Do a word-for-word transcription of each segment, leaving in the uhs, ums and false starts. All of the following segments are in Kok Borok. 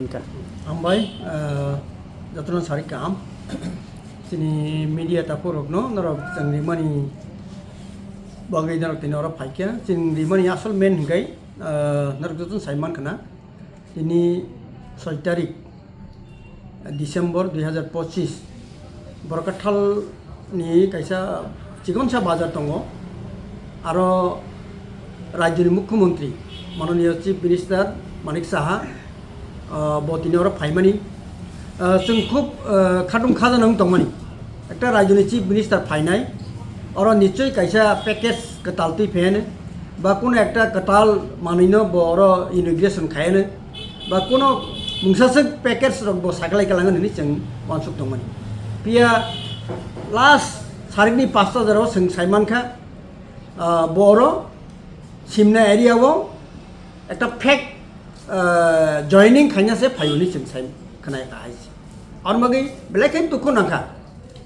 Hambai, ah, jotono sari kaham. Chini media takhuk rokno norok chwng rimani bagwi norok tini oro phaikha. Chwng rimani asol main hwnkhe, ah, norok jotono sai mankha na. Tini soi tarik December dui hazar pochis, Borokathalni kaisa chikonsa bazar tongo. Aro rajyoni mukhyamantri, mananiya Chief Minister Manik Saha, ah, bo tini oro phaimani. Ah, chwng khub, ah, khatung khajana wng tongmani. Ekta rajyoni Chief Minister phainai, oro nichoi kaisa package kwtal twi phaiyano, ba kuno ekta kwtal manwino bo oro inauguration khaiyano, ba kuno mungsaswk package rok bo saklai kalangan hwnwi chwng uansuk tongmani. Phiya last sarikni pasta jora o chwng sai mankha, ah, bo oro Simna area o ekta fake, ah, joining khaina se phaio hwnwi chwng sai khwnai ka hai se. Aro bagwi belai khe dukhu nangkha.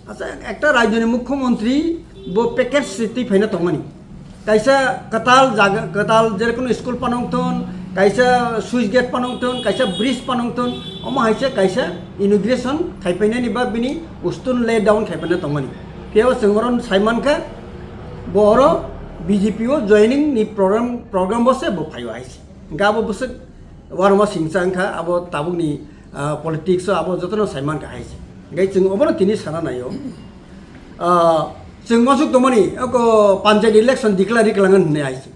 Acha, ekta rajyoni mukhyamantri bo package se twi phaina tongmani. Kaisa kwtal jaga, kwtal jerokom school panong thon, kaisa switch gate panong thon, kaisa bridge panong thon, omo hai se kaisa inauguration khai painani ba bini ustun lay down khai paina tongmani. Phiya o chwng oro sai mankha, bo oro B J P o joining ni program, program bo se bo phaio hai se. Hingkhe abo bwswk uanama singcha wngkha, abo tabukni, ah, politics o abo jotono sai mankha hai se. Hingkhe chwng obono tini sana naio. Ah, chwng uansuk tongmani, oko panchayat election declare riklangan hwnwi hai se.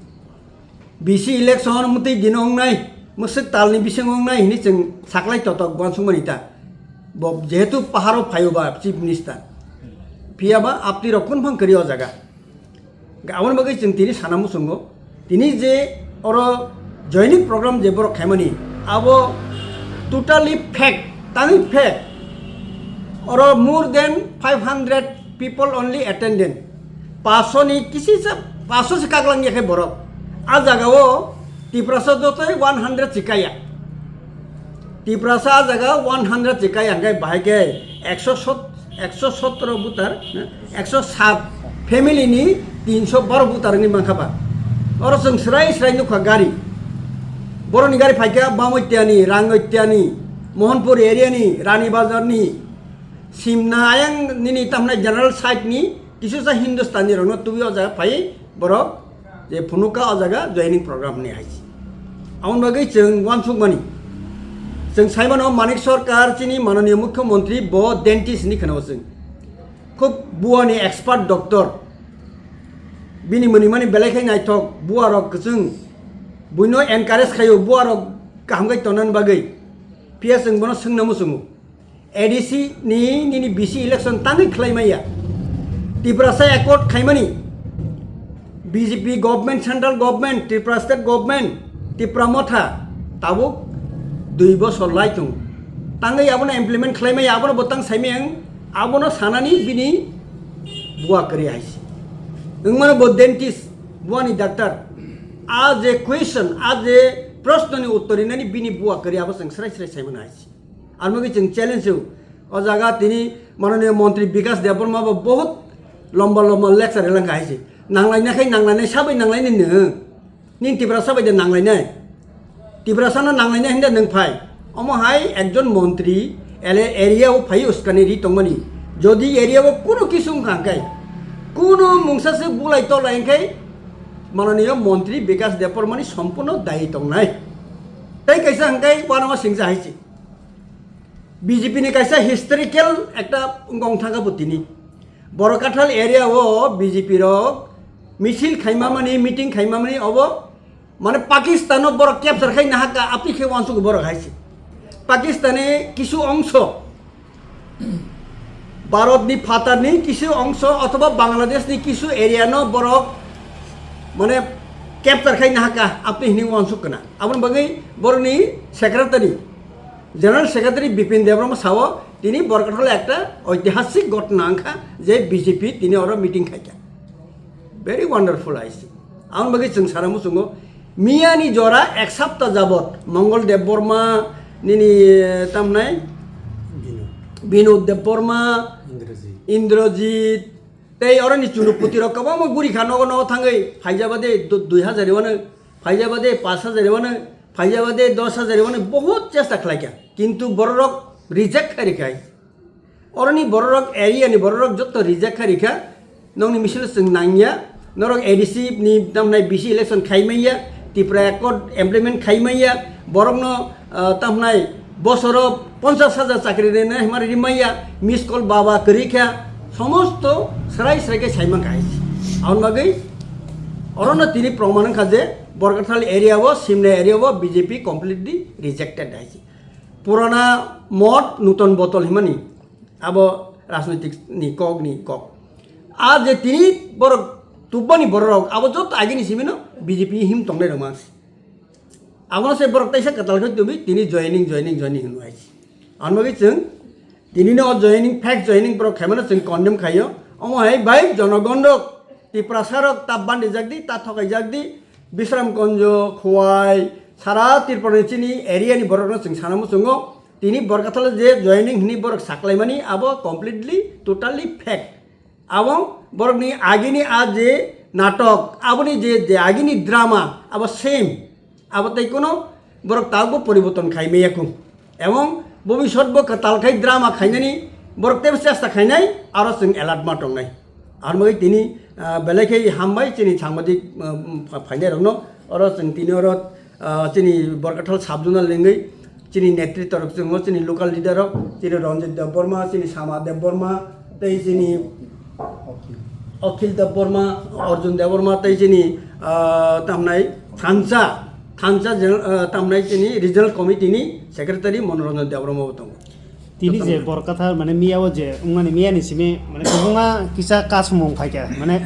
B C election mwtwi dino wngnai, mwswk talni bisingo wngnai hwnwi chwng saklai totok uansukmani ta. Bo jehetu paharo phaio ba Chief Minister, phiya ba apni rok kunu phang kwrwi o jaga. Aboni bagwi chwng tini sana muchungo, tini je oro joining program je borok khaimani, abo totally fake, tani fake. Oro more than five hundred people only attended. Paso ni kisi sa, paso se kaklang ya khe borok. A jaga o Tiprasa jotoi one hundred se kaya. Tiprasa ah jaga one hundred se kaya hingkhe bahai khe ekso sot-, ekso sotro voter, na? Ekso sat family ni tinso baro voter wngwi mankha ba. Oro chwng srai srai nukha gari. Boroni gari phaikha Bamoitiani, Rangoitiani, Mohanpur area ni, Rani Bazar ni, Simna ayang nini tamna general side ni kisusa Hindustani rokno tubui o jaga phai borok je phunukha o jaga joining program ni hai se. Aboni bagwi chwng uansukmani. Chwng saimano Manik Sarkar chini mananiya mukhyamantri bo dentist ni kheno chwng. Khub buani expert doctor. Bini mwnwi mani belai khai naithok buarok kwchwng. Buino encourage khaio buarok kaham khai tonani bagwi. Phiya chwng bono swngna muchungo. A D C ni nini B C election tangwi khlai maya. Tiprasa accord khaimani. B J P government, central government, Tripura state government, Tipra Motha tabuk dui bosor lai tongo. Tangwi abono implement khlai maya, abono bo tang sai maya, abono sanani bini bua kwrwi hai se. Wngmano bo dentist, buani doctor. A je question, a je proshno ni uttor rinani bini bua kwrwi abo chwng srai srai sai mano hai se. Armagwi chwng challenge o. O jaga tini mananiya montri Bikash Debbarma bo bahut lomba lomba lecture rwlang kha hai se. Nanglaina khai nanglainai sabai nanglainai nwng. Nini Tiprasa bai de nanglainai. Tiprasa no nanglainai hinda nwng phai. Omo hai ekjon montri ele area o phai uskani ri tongmani. Jodi area o kuno kisu wngkha hwnkhe, kuno mungsa se bulai tolai hwnkhe mananiya montri Bikash Debbarma ni sompurno dayi tongnai. Tei kaisa hwnkhe uanama singcha hai se. B J P ni kaisa historical ekta wngkha wngthangkha bo tini. Borokathal area o B J P rok misil khaimamani, meeting khaimamani obo, mane Pakistan o borok capture khai nahaka, apni khe uansuk borok hai se. Pakistan ni kisu ongso, Bharat ni phatar ni kisu ongso othoba Bangladesh ni kisu area no borok mane capture khai nahaka, apni hini uansuk kana. Aboni bagwi borok ni secretary, General Secretary Bipin Debbarma sao, tini Borkathal ekta oitihasik ghotona wngkha je B J P tini oro meeting khaikha. Very wonderful, I see. Aboni bagwi chwng sana muchungo, miyani jora ek sapta jabot Mongol Debbarma, nini, eh, tamnai? Binod Debbarma, Indrajit. Indrajit, tei oroni Chunuputi rok kwbangma guri kha nogo nogo thangwi, phaijaba de du-, dui hajar wano, phaijaba de pash hajar wano, Khaijaba de dos hajar, mane, bohut chesta khlaikha, kintu bororok reject khai rikha. Oroni bororok, area ni bororok jotto reject khai rikha. Nokni misil chwng nangya, norok A D C ni tamhnai bisi election khai manya, Tipra Accord implement khai manya, borokno, ah, tamhnai bosoro ponchas hajar chakri rina himari rimanya, miss call baba kwrwi kha, somosto srai srai khe saimang kha hai. Aboni bagwi orono tini proman wngkha je Borkathal area o, Simna area o B J P completely rejected hai. Purana mod, nuton botol himani, abo rajnitik ni kok ni kok. A je tini borok tubani borok, abo joto agini simino B J P him tongnai rok mansi. Abono se borok taisa kwtal khe tubi tini joining, joining, joining hwnwi hai. Ang bagwi chwng tini no joining, fake joining borok khaimano chwng condemn khaio. Omo hai bai jonogon rok, Tiprasa rok ta bandi jak di, ta thokai jak di, Bisramganj, Khowai, sara Tripura ni chini area ni borok no chwng sana muchungo. Tini Borkathal je joining hwnwi borok saklaimani abo completely, totally fake. Abo borokni agini a je natok, aboni je, je agini drama, abo same. Abo tei kono borok tabukbo poriborton khai maya kung. Ebong bobisot bo kwtal khai drama khainani borok teibo chesta khainai, aro chwng alert ma tongnai. Ar mui tini, ah, belai khai hambai chini sangbadik, ah, pha-, phainai rokno, oro chwng tini oro ah, chini Borkathal sub zonal lengwi chini netritwa rok chwngo, chini local leader rok, chini Ranjit Debbarma, chini Sama Debbarma, tei chini Akhil Debbarma, Arjun Debbarma, tei chini, ah, tamnai Thansa, Thansa general, ah, tamnai chini regional committee ni secretary Manoranjan Debbarma bo tongo. Tini je Borkathal, mane, miya o je wngmani, miya ni simi, mane, kwbangma kisa kasumung phaikha, mane,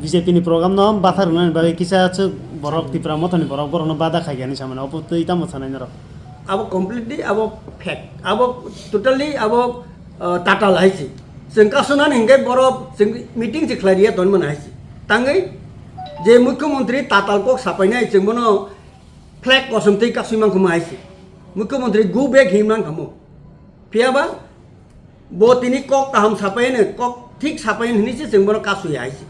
B J P ni program no bathar rwnani bagwi kisa chwk borok, Tipra Motha ni borok, borok no bada khaikha hinwi samani, obo twi tamo sanai norok? Abo completely abo fake, abo totally abo, uh, tatal hai se. Chwng kasunani hinkhe borok chwng meeting se khlai riya tonmani hai se. Tangwi je mukhyamantri tatal kok sapainai, chwng bono flag kosom twi kasui mankha mo hai se. Mukhyamantri go back hinwi mankha mo. Phiyaba bo tini kok kaham sapaiyano, kok thik sapaiyano hinwi se chwng bono kasui hai se.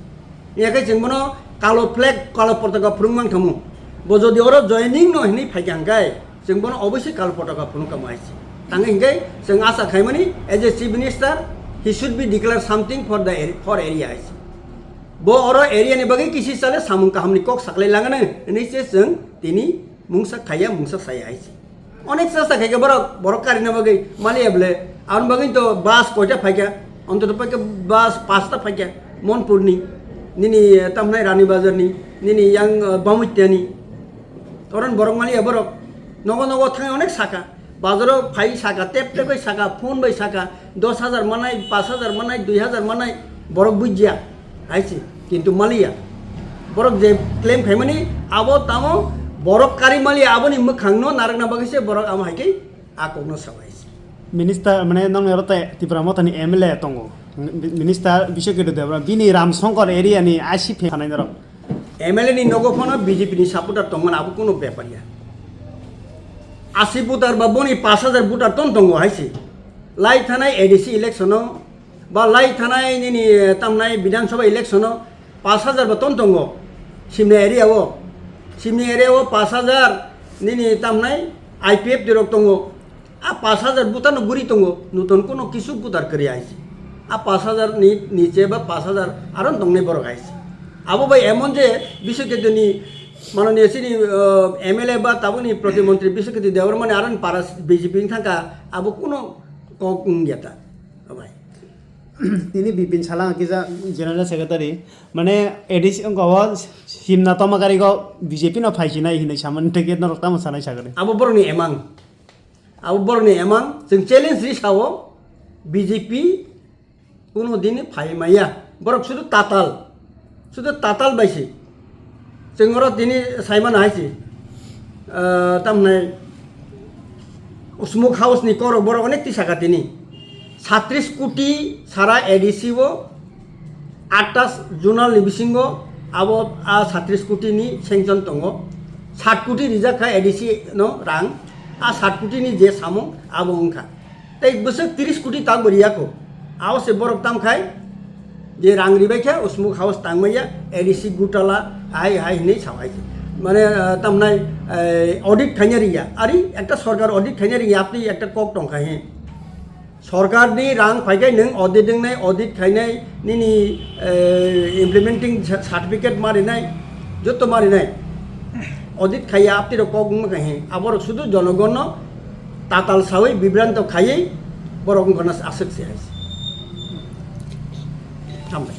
Yakhe chwng bono kalo flag, kalo potaka phwrwng mankha mo. Bo jodi oro joining no hinwi phaikha hwnkhe chwng bono obviously kalo potaka phwrwng kamo hai se. Tangwi hinkhe chwng asa khaimani as a chief minister, he should be declare something for the area, for area hai se. Bo oro area ni bagwi kisi sale samung kahamni kok saklai langano hinwi se chwng tini mungsa khaiya, mungsa saya hai se. Onek chesta khaikhe borok, borok karina bagwi maliya bwle. Aboni bagwi to bus koita phaikha, ontoto phaikha bus pasta phaikha, Monpurni, nini, eh, tamnai Rani Bazarni, nini yang, eh, Bamuttiani. Toron borok maliya borok, nogo nogo thangwi onek saka, bazaro phai saka, tep tep bai saka, phone bai saka, dos hajar manai, pash hajar manai, dui hajar manai, borok bujya. Hai se, kintu maliya. Borok je claim khaimani, abo tamo borok kari maliya, aboni mwkhangno narwkna bagwi se borok amo hai khe a kokno sabai se. Minister, mane, nokni oro tei Tipra Mothani M L A tongo. Minister Biswaketu Debbarma, bini Ramsongkor area ni I C phe sanai norok. M L A ni nogo phano B J P ni supporter tongmani abo kuno bepar ya. Asi voter ba boni pash hajar voter ton tongo hai se. Lai thanai A D C election o, ba lai thanai nini, eh, tamnai Bidhan Sabha election o pash hajar ba ton tongo. Simni area o, Simni area o pash hajar nini tamnai I P F T rok tongo. A pash hajar voter no guri tongo, nuton kono kisu voter kwrwi hai se. A pash hajar ni niche ba pash hajar aro tongnai borok hai se. Abo bai emon je Biswaketu ni mananiya chini, eh, M L A ba tabukni Pratimontri Biswaketu Debbarmani aro para B J P ni thangkha, abo kuno kok wngya ta. Bai. Tini Bipin Salang kisa General Secretary, mane A D C wngkha o Simna Tomakari go B J P no phaisinai hinwi samani tei norok tamo sanai sagani. Abo borokni emang. Abo borokni emang, chwng challenge ri sao, B J P kuno dini phai maya. Borok sudu tatal. Sudu tatal bai se. Chwng oro tini saimano hai se. Ah, tamhnai Smoke House ni korok borok onek tisaka tini. Satris koti sara A D C o, atas zonal ni bisingo abo a satris koti ni sanction tongo. Sat koti rijak kha A D C no rang. A sat koti ni je samung abo wngkha. Tei bwswk tris koti tangbo riya kho. Abo se borok tam khai je rang ribai khe o Smoke House tangmaya, A D C gutala hai hai hinwi sao hai se. Mane, ah, tamnai, eh, audit khaina ringya. Ari ekta sorkar audit khaina ringya, apni ekta kok tong khai he. Sorkar ni rang phaikai nwng audit wngnai, audit khainai, nini, eh, implementing cer-, certificate marinai, joto marinai. Audit khaiya apni rok kok wngma khai he. Aborok sudu jonogonno tatal sawi bibranto khaiwi borok wngkhana aswk se hai. Hambai.